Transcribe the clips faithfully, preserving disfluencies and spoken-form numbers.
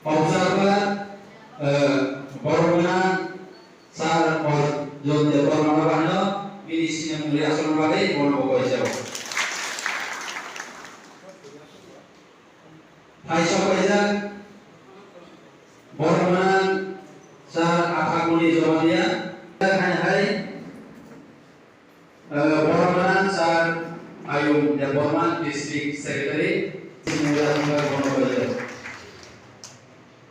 Observer, eh, borok gwnang Sir Arjun Debbarma no bahai no bini sinimung reaction bagwi bono bo koi jao. Thaisa paijak borok gwnang Sir Athakmoni Jamatia, hai hai. Eh, borok gwnang Sir Ayung Debbarma, District Secretary, sinimung reaction bagwi bono koi jao.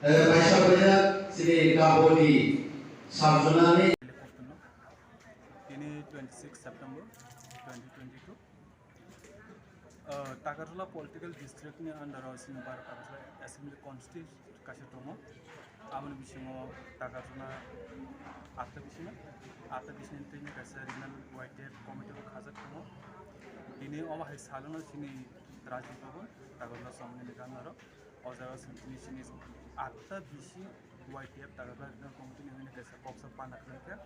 Eh, thaisa paijak chini Gabodi Sabjunani. Tini twenty six September twenty twenty two. Uh, Takarjala political district ni under o sini bar Takarjala assembly constituency kaisa tongo. Aboni bisingo Takarjala atta bisino, atta bisini tini kaisa regional Y T F committee bo khajak tongo. Tini omo hai salono sini Rajni Bhavan, Takarjala Samani ni gana ro. O jaga sini sini atta bisi Y T F Takarjala regional committee ni hwnwi kaisa koksa panda khlai kha.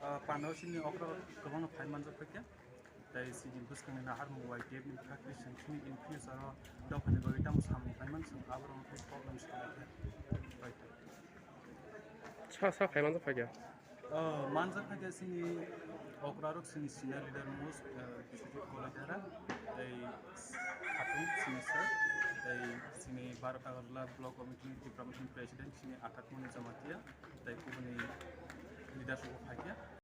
Uh, panda o sini okra kwbangno phai manjak phaikha. Tei chini bwskangni naharmung Y T F ni kha Christian chini in future o dophani bagwi tamo samung khlaiman chwng aborokno tei problem se khlai kha. Sa, sa khai manjak phaikha. Oh, manjak phaikha chini okrarok chini senior leader most, eh, Biswajit Kolaidara, tei Khatung chini sir, tei chini Bharat Agartala Block Committee ni Tipra Mothani President chini Athakmoni Jamatia, tei kubuni leaders rok phaikha.